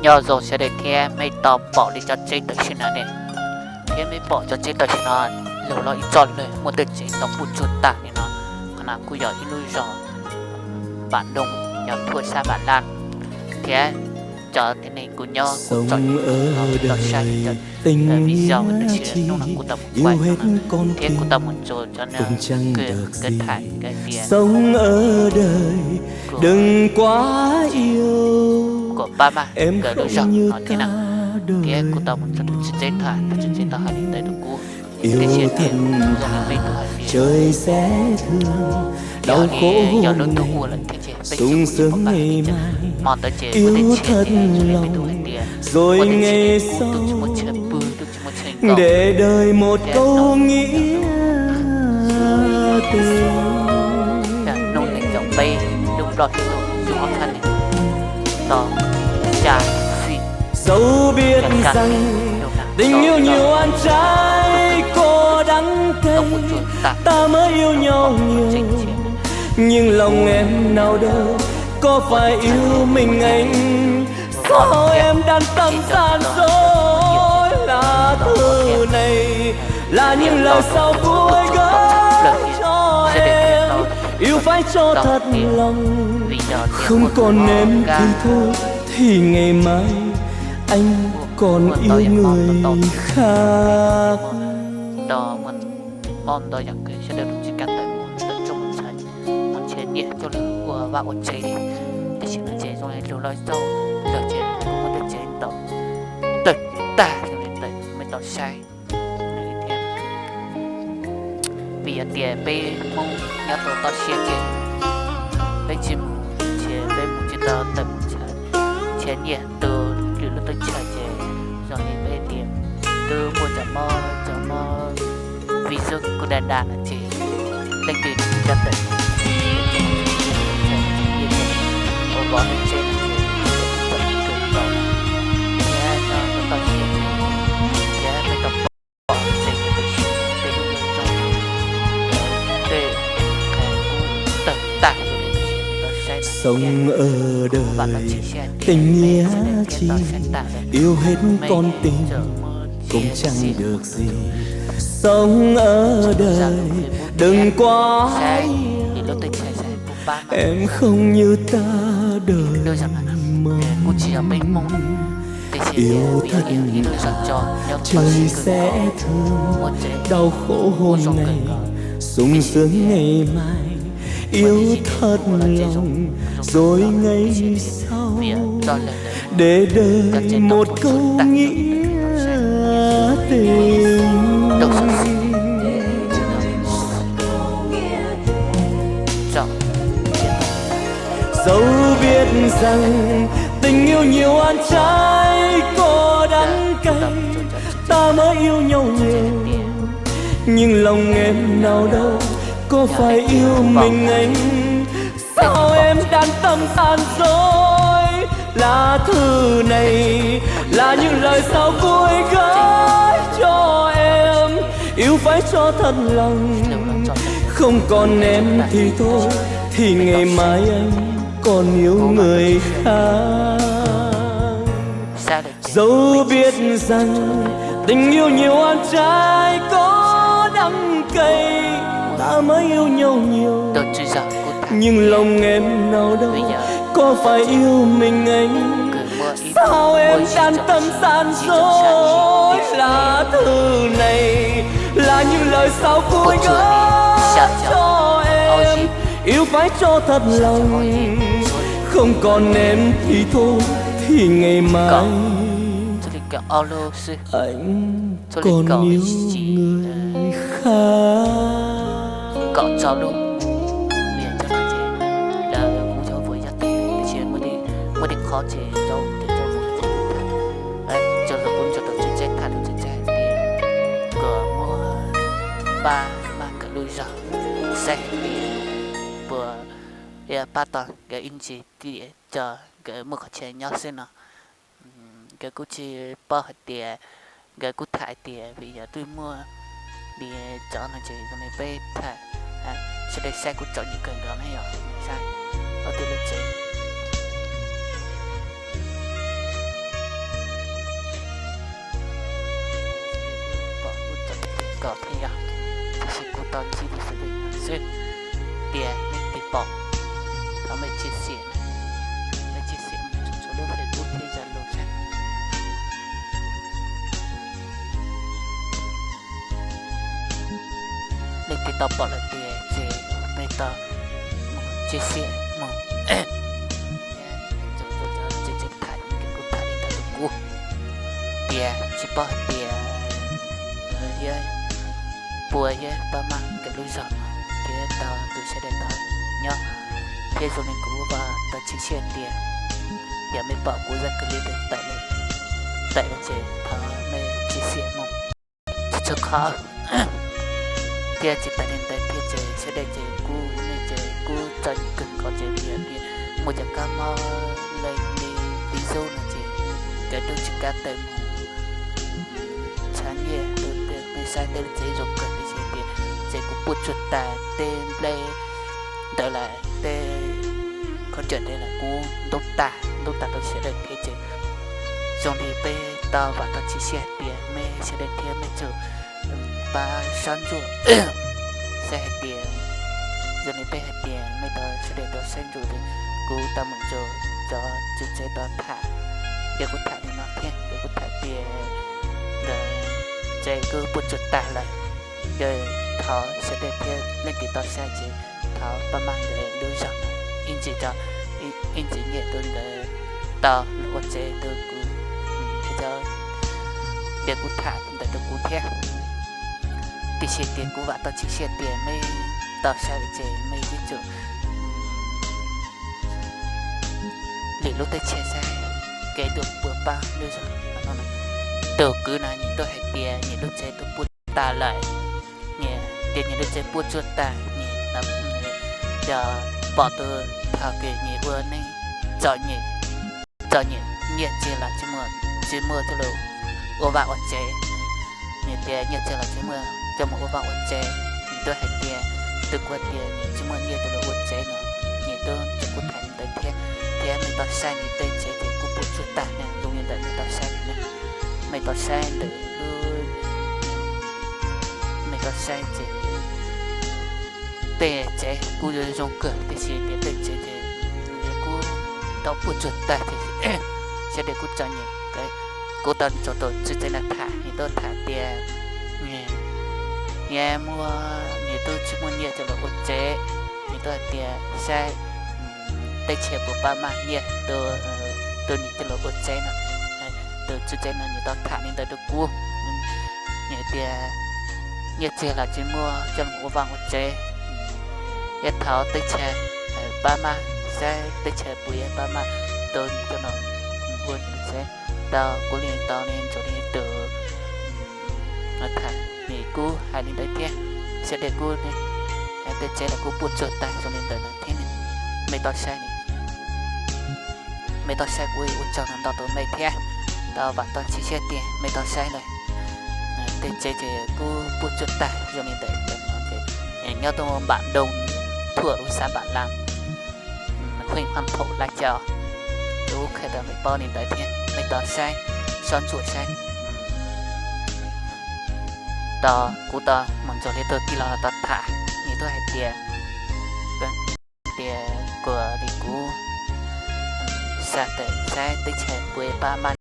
Nyob zoo sawv daws thiab, mej tau pom li cov tsev tam sim no ne, thiab mej pom cov tsev tam sim no, lug lug ib txoj lawm muaj tej tsev tau puj tsuag tag li no. Qhov no kuj yog ib lub zos Vam Loog, yog thuam sab Vam Laj, thiab cov tib neeg kuj nyob kuj tsom tau saib cov video tab sis hnub no kuv tau mus kuaj thiab kuv tau mus txog cov no, kuv tham hais tias kuv pab mab nkawd lub zog no thiab na, thiab kuv tau mus txog tus txiv tsev tag, tus txiv tsev tau hais li ntawd rau kuv, tiam sis tias zoo li peb tau hais tias yog li yog lub ntuj ua lawm thiab ces peb tsis muaj txoj kev hais tias hmo ntawd ces ua tej tshiab ces zoo li peb tau hais tias ua tej tshiab ces kuv twb tsis muaj tshiab pw, twb tsis muaj tshiab nkaus, thiab hnub hnub nees nkaum peb lub nploj hli ntuj xyoo ob txhiab nees nkaum xya, xij, xya xya, lub nag tau tau tau kuj tsuag tag, tseem tshiab. Tau muaj ntau yam kws sawv daws lug tsis kav tawm mus tawm rooj mus txhais, mus nrhiav nyiaj coj lug ua vaj ua tsev li. Tam sim no ces zoo li lug lug txog lawm ces kuv muaj tej tsev tau tawm tag zoo li mej tau saib thiab. Vim yog tias peb Hmoob nyob rau toj siab ces peb tsis mus, ces peb mus tsis tau tawm mus nrhiav nyiaj tu lwm lub teb chaws ces zoo li peb tias twb muaj cov mob, cov mob virus kuj da da no ces leej twg tsis kav tawm ua vov tej tsev no ces tawm kawg nkaus, thiab nyob rau toj siab ces thiab peb tau pom tsev, tej lub rooj, tej qhov kub tawg tag, tau saib no thiab. Kuv vam lub tshim siab tias peb sawv daws thiaj tau saib tag lawm, mej txawm muaj txiaj ntsig tus tus tus zaj lub Facebook thiab saib lub teb chaws saib puas pab no. Lub zog no kuj tsis yog peb Hmoob, tiam sis vim yog ib lub zog tso nyob toj siab kawg nkaus, muaj tsev muaj zos kawg nkaus, tiam sis tias muaj dab tsi ces kuj ua lub tsev zoo, zoo kawg nkaus, tiam sis tias vim yog txoj lawg lawm cov tsev tau puas tsuag tag, tau saib, tau saib. Saib lawm ces tau tsis zog kuv tham, vim yog kws muaj ib tug muaj ib tug xya caum, ib tug xya caum, puas tsuag xya caum, ob yim, xya caum ob yim, txhua li kaum ob lub xwb, txhua li kaum yim, kaum rau lub. Vim yog cov no ces lawv kuj yog vuam yog tes, tab sis muaj tej qhov ces cov tes cov vuam ces kuj tham, tsuas yog kuv ntsuas rau txiv tsev tham rau txiv tsev hais tias kom muab pab mab nkawd lub zog, saib hais tias puas pab tau nkawd ib ntsis tiam cov nkawd muaj qhov chaw nyob xwb no. Nkawd kuj tsis paub hais tias, nkawd kuj tham hais tias vim yog twb muaj li cov no ces zoo li peb tham, sawv daws saib kuj txom nyem kawg nkaus na yom, saib ob tug lub tsev. kom thiaj yog, tiam sis kuv tau ntsib tus xwm txheej xwb. Tias nej tig pom, thov mej tsim xiam, mej tsim xiam mus txhua lub Facebook thiab Zalo thiab. Nej tig tau pom lawm tias ces mej tau mus tsim xiam mus, thiab tseem tham, kuv tham li ntawd rau kuv, tias tsis paub hais tias thiab puas thiab pab maj nkawd lub zog thiab tau tus sawv daws tau nyob, thiab zoo li kuv uas tau tsim xiam tias yog mej pom kuv zaj kawg li tawm, tawm ces thov mej tsim xiam mus txhua qhov. Thiab tsis tas li ntawd thiab ces sawv daws ces kuj, nej ces kuj txom nyem kawg nkaus ces vim tias muaj cov kab mob li, li zub no ces nkawd twb tsis kam tawm mus tshaj nyiaj rau mej saib tej lub tsev zoo kawg li ces tias ces kuv puas tsuag tas tej nplej ntawd lawm, tej khaub ncaws ntawd lawm kuv ntub tag ntub tag rau sawv daws thiab ces zoo li peb tau vam tau tsim xiam hais tias mej sawv daws thiab mej tsuas pab sab ntsuam saib hais tias, zoo li peb hais tias mej tau sawv daws tau saib ntsuam li kuv tau mus nrog cov tswv tsev tau tham, ces kuv tham li no thiab ces kuv tham tias nkawd tsev kuj puas tsuag tag lawm. Ces thov sawv daws thiab leej twg tau saib ces thov pab maj nkawd lub zog ib ntsis tso, ib ntsis nyiaj rau nkawd tau los ua tsev rau kuv, ces kuv tham ntawd rau kuv thiab. Tiam sis tias kuv vam tau tsim xiam tias mej tau saib lawm ces mej yeej tsum lwm lub teb chaws saib kev tuaj puas pab lub zog. Tus kwv no nws tuaj hais tias nws lub tsev tuaj puas tsuag tag lawm, nws tias nws lub tsev puas tsuag tag, nws yog pom tus thaum kws nws ua neej txom nyem, txom nyem nyiaj txiag los tsis muaj, tsis muaj coj los ua vaj ua tsev. Nws tias nyiaj txiag los tsis muaj coj mus ua vaj ua tsev. Nws tuaj hais tias, tus kwv tias nws tsis muaj nyiaj coj los ua tsev no, nws tuaj tseem kuj tham li ntawd thiab, thiab mej tau saib nws tej tsev ces kuj puas tsuag tag ne, zoo li ntawm mej tau saib ne, mej tau saib ntawm lub, mej tau saib ces tej tsev kuj zoo kawg tiam sis tias tej tsev ces nws kuj tau puas tsuag tag tiam sis sawv daws kuj txom nyem. Kuv tau nrog tus tswv tsev no tham, nws tuaj tham tias nws muaj, nws twb tsis muaj nyiaj coj los ua tsev, nws tuaj hais tias saib teb chaws puas pab maj nyiaj rau, rau nws coj los ua tsev no. Tus tswv tsev no nws tau tham li ntawd rau kuv, nws tias nyiaj txiag los tsis muaj coj los ua vaj ua tsev, yog thov teb chaws pab maj, saib teb chaws puas yuav pab maj rau nws coj los ua nws tsev. Tau kuv li tau li ntawd li tus tham nws kuj hais li ntawd thiab, sawv daws kuj, tej tsev los kuj puas tsuag tag zoo li ntawd no thiab. Mej tau saib, mej tau saib kuv ua tsaug ntau tus mej thiab, tau vam tau tsim xiab tias mej tau saib lawm. Tej tsev ces kuj puas tsuag tag zoo li ntawd no ces nyob rau npam doo, thuam lub xav npam las, hwj hab phaum laj cau, kuv qhia rau mej paub li ntawd thiab mej tau saib, soj ntsuam saib. Tau kuv tau mus nrog li tus tij laug los tau tham, nws tuaj hais tias, tias kuas li kuv xa tawm saib teb chaws puas pab maj